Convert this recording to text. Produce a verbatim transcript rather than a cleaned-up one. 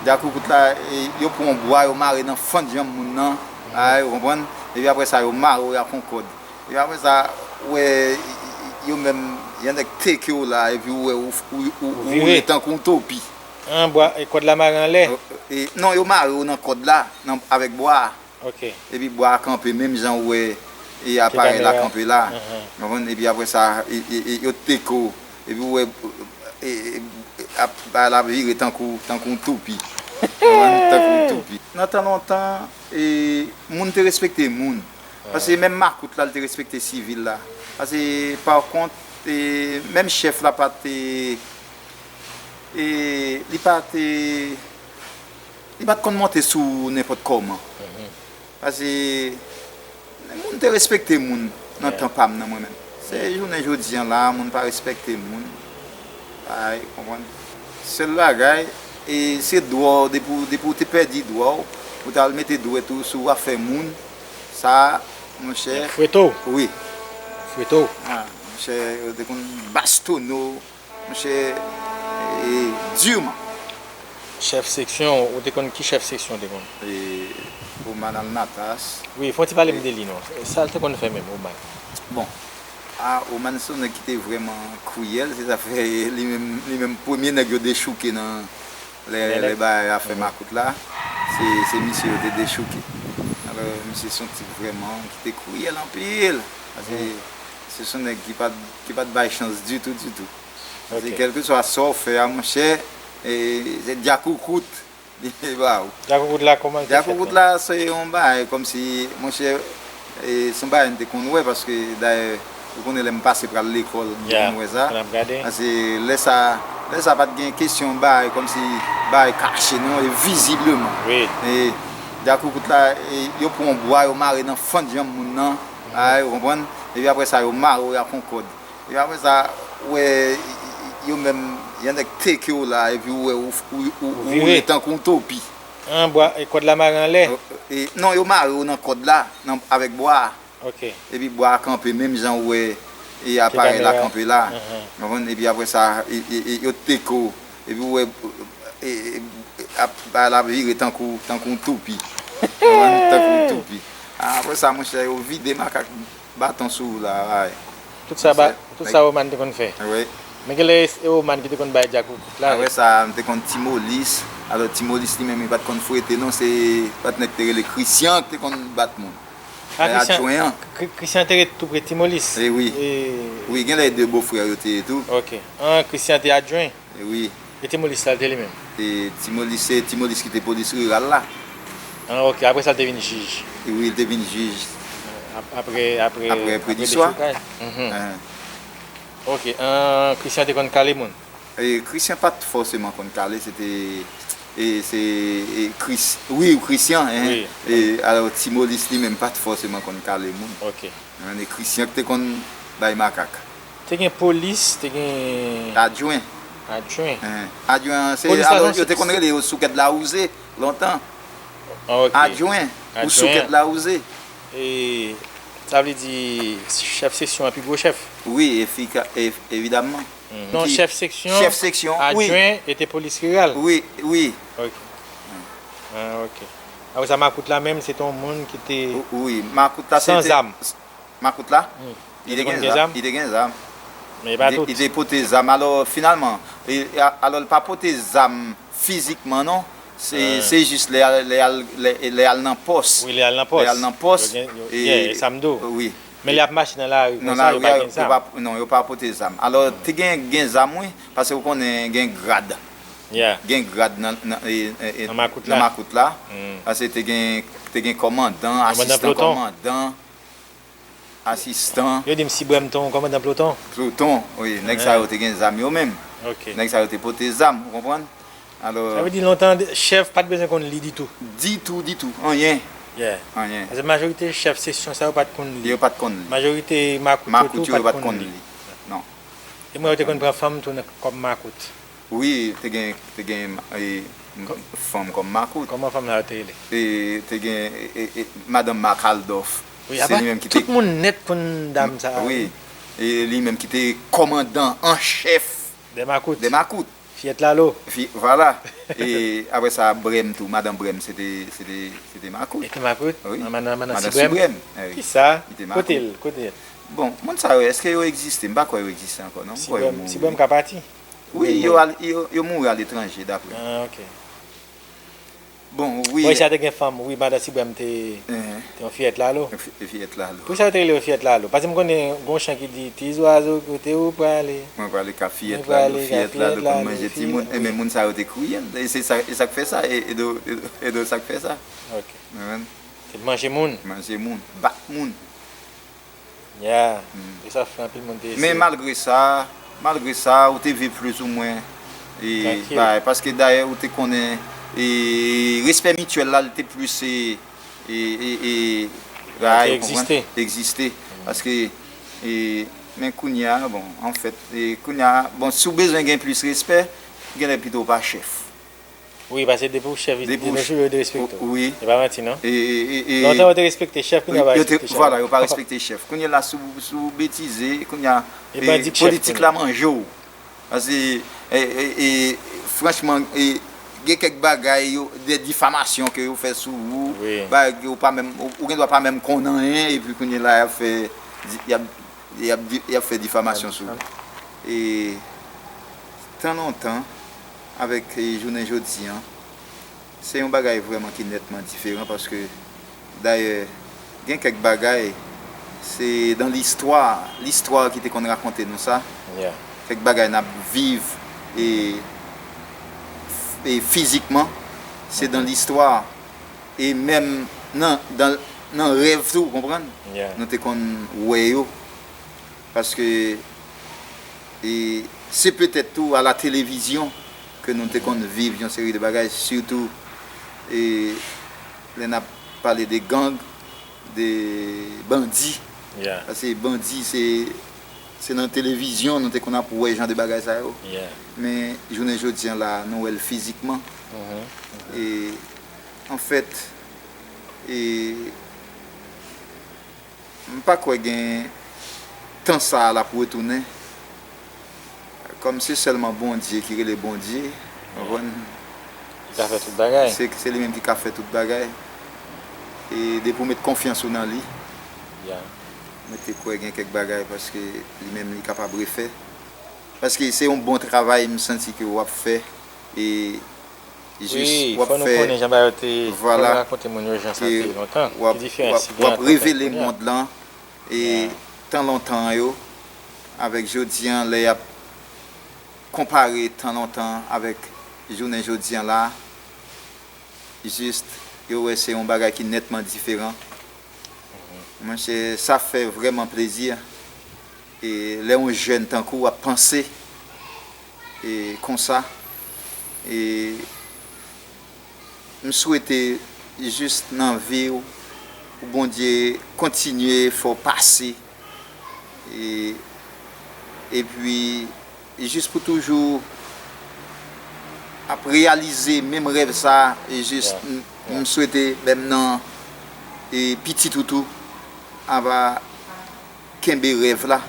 Djakoukout la, e, yo pran yon bwa, yo mare nan fant janm moun nan, a, ou konprann? Epi apre sa, yo mare w ak yon kòd. Epi apre sa, ou wè, yo menm, yon nèg teke w la, epi ou wè, ou, ou, ou, ou vire tankou yon topi. An, bwa, e kòd la mare anlè? E, non, yo mare w nan kòd la, nan, avèk bwa a. Ok. Epi bwa a kanpe, menm jan ou wè, e, aparèy la kanpe la. Ou konprann? Epi apre sa, e, e, e, yo teke w. Epi ou wè, e, e, e, ap, bagay la vire tankou, tankou yon toupi. Ou konprann? Tankou yon toupi. Nan tan lontan, e, moun te respekte moun. Paske menm makout la, li te respekte sivil la. Paske, pa kont, e, menm chèf la pa te, e, li pa te, li pa t konn monte sou nenpòt kòman. Paske moun te respekte moun nan tan pa m nan mwen menm. Se jounen jodi an la, moun pa respekte moun. Ay, konprann. Sèl bagay, e se dwa w, depi w, depi w te pèdi dwa w, ou t al mete dwèt ou sou afè moun, sa, monchè. Fwete w? Wi. Fwete w? Ah, monchè, yo te konn bastonnen w, monchè, e, diman. Chèf seksyon, ou te konn ki chèf seksyon w te konn? E, Oman Alnatas. Wi, fò w ti pale m de li non. Sa l te konn fè menm, Oman? Bon, a, Oman se yon nèg ki te vrèman kriyèl, se sa fè li menm, li menm premye nèg yo dechouke nan lè, lè bagay afè makout la. Se, se misye yo te dechouke. Alò, misye se yon tip vrèman ki te kriyèl anpil. Paske se, se yon nèg ki pa t, ki pa t bay chans ditou, ditou. Paske kèlkeswa sa w fè a, monchè, e, se djakoukout li ba w. Djakoukout la, kòman l te fèt? Djakoukout la, se yon bagay kòmsi, monchè, e, se yon bagay m te konn wè, paske dayè, ou konnen lè m pase pral lekòl, m te konn wè sa. Paske lè sa, lè sa pa t gen kesyon bagay kòmsi bagay kache, non, e vizibleman. E djakoukout la, e, yo pran yon bwa, yo mare nan fant janm moun nan, a, ou konprann? Epi apre sa, yo mare w ak yon kòd. Epi apre sa, ou wè, yo menm, yon nèg teke w la, epi ou wè, ou, ou, ou, ou vire tankou yon topi. An, bwa, e kòd la mare anlè? E, non, yo mare w nan kòd la, nan, avèk bwa a. Ok. Epi bwa a kanpe, menm jan ou wè, e aparèy la kanpe la. Ou konprann? Epi apre sa, e, e, e, yo teke w. Epi ou wè, e, e, e, ap, bagay la vire tankou, tankou yon toupi. Ou konprann? Tankou yon toupi. Apre sa, monchè, yo vide makak baton sou ou la, ay. Tout sa ba, tout sa Oman te konn fè. Wi. Men genlè e Oman ki te konn bay djakoukout la. Apre sa, m te konn Ti Molis. Alò, Ti Molis li menm, li pa t konn fwete, non, se patnè k te rele Christian ki te konn bat moun. A, Christian, adjwen an. Christian te ret tou pre Ti Molis? E wi. Wi, genlè de bofrè yo te ye tou. Ok. An, Christian te adjwen? E wi. E Ti Molis la, l te li menm? E Ti Molis, se Ti Molis ki te polis riral la. An, ok. Apre sa, l te vin jij? E wi, l te vin jij. Ap-, apre, apre, apre Prediswa. Dechoukaj. Ok. An, Christian te konn kale moun? E Christian pa t fòseman konn kale, se te, e, se, e, Chris, wi, Christian, en. Wi. E, alò, Ti Molis li menm pa t fòseman konn kale moun. Ok. E Christian ki te konn bay makak. Te gen polis, te gen adjwen. Adjwen. Adjwen an, se, alò, yo te konn rele yo soukèd lawouze, lontan. Adjwen, ou soukèd lawouze. E, sa vle di, chèf seksyon an pi gwo chèf? Wi, efika-, e-, evidamman. Non, chèf seksyon, chèf seksyon, wi. Adjwen e te polis riral. Wi, wi. Ok. Ah, ok. Apre sa, makout la menm, se te yon moun ki te... Wi, makout la, se te... San zam. Makout la? Li te gen zam. Li te gen zam. Men e pa tout. Li te pote zam. Alò, finalman, e, a-, alò, li pa pote zam fizikman, non. Se, se jis lè al, lè al, lè, lè al nan pòs. Wi, lè al nan pòs. Lè al nan pòs. Yo gen, yo, e, yeah, sa m di w. Wi. Men lè y ap mache nan lari konsa, yo pa gen zam. Non, yo pa pote zam. Alò, te gen, gen zam, wi, paske ou konnen gen grad. Yeah. Gen grad nan, nan, e, e, e, nan makout la. Paske te gen, te gen kòmandan, asistan kòmandan. Asistan. Yo di m si Bremton, kòmandan ploton. Ploton, wi. Nèg sa yo te gen zam yo menm. Ok. Nèg sa yo te pote zam, ou konprann? Alò. Sa vle di lontan, chèf pa t bezwen konn li ditou? Ditou, ditou. Anyen. Yeah. Anyen. Paske majorite chèf seksyon sa yo pa t konn li. Yo pa t konn li. Majorite makout yo tou pa t konn li. Non. E mwen yo te konn pran fanm tou nan, kòm makout. Wi, te gen, te gen, e, fanm kòm makout. Kòman fanm sa yo te rele? E, te gen, e, e, e, madanm Marc Aldorf. Wi, se li menm ki te... Tout moun nèt konn dam sa a, wi. E li menm ki te kòmandan an chèf dè makout. Dè makout. Fiyèt Lalo. Fi, vwala. E apre sa, Brèm tou, madan Brèm, se te, se te, se te makout. E te makout? Wi. Madan, madan Sibrèm. Sibrèm, wi. Kisa? Li te makout. Kote l? Kote l? Bon, moun sa yo, èske yo egziste? M pa kwè yo egziste ankò, non. M kwè yo mouri. Sibrèm ka pati? Wi, yo al, yo, yo mouri aletranje, dapre. Ah, ok. Bon, wi. Wi, sa te gen fanm, wi, madan Sibrèm te, te yon fiyèt Lalo. Fi-, fiyèt Lalo. Poukisa yo te rele yo fiyèt Lalo? Paske m konnen gon chan ki di, ti zwazo, kote ou prale? Mwen prale ka fiyèt Lalo, fiyèt Lalo konn manje timoun. Enben, moun sa yo te kriyèl. E se sa, e sa k fè sa, e, e do, e do, e do sa k fè sa. Ok. Konprann? Se manje moun. Manje moun, bat moun. Yeah. E sa fè anpil moun te eseye. Men malgre sa, malgre sa, ou te viv plis ou mwen, e, bagay, paske dayè ou te konnen, e, respè mityèl la, li te plis, e, e, e, e, la, ou konprann? Egziste. Egziste. Paske, e, men kounye a, bon, anfèt, e, kounye a, bon, si w bezwen gen plis respè, genlè pito w pa chèf. Wi, paske depi w chèf, de nos jours, yo derespekte w. Wi. E pa manti, non? E, e, e, e, lontan, yo te respekte chèf, kounye a yo pa respekte chèf. Vwala, yo pa respekte chèf. Kounye la, si w, si w betize, kounye a, e, politik la manje w. Paske, e, e, e, franchman, e, gen kèk bagay, yo, de difamasyon ke yo fè sou ou, bagay ke ou pa menm, ou, ou gen dwa pa menm konn anyen, epi kounye la, y ap fè, y ap, y ap di, y ap fè difamasyon sou ou. E, tan lontan, avèk, e, jounen jodi an, se yon bagay vrèman ki nètman diferan paske, dayè, gen kèk bagay, se dan listwa, listwa ki te konn rakonte nou sa. Kèk bagay n ap viv e, e fizikman, se dan listwa. E menm nan, dan, nan rèv tou, ou konprann? Nou te konn wè yo. Paske, e, se petèt tou a la televizyon ke nou te konn viv yon seri de bagay, sitou, e, lè n ap pale de gang, de bandi. Paske bandi, se, se nan televizyon nou te konn ap wè jan de bagay sa yo. Men, jounen jodi an la, nou wè l fizikman. E, anfèt, e, M pa kwè gen tan sa a l ap retounen. Kòm se sèlman Bondye ki rele Bondye, konprann? Ki ka fè tout bagay. Se, se li menm ki ka fè tout bagay. E depi w met konfyans ou nan li, mwen te kwè gen kèk bagay paske li menm li kapab refè. Paske se yon bon travay m santi ke w ap fè. E Jis, wi, w ap fè, fò nou konnen jan bagay yo te, fò nou rakonte moun yo jan sa te ye lontan. Ki diferans ki gen ant lontan e kounye a? W ap revele mond lan, e tan lontan yo, avèk jodi an, lè y ap konpare tan lontan avèk jounen jodi an la, jis, yo wè se yon bagay ki nètman diferan. Monchè, sa fè vrèman plezi. E lè yon jèn tankou w ap panse, e konsa, e m swete jis nan vi w, pou Bondye kontinye fè w pase, e, epi jis pou toujou ap reyalize menm rèv sa, e jis m, m swete menm nan, e pitit ou tou, ava kenbe rèv la,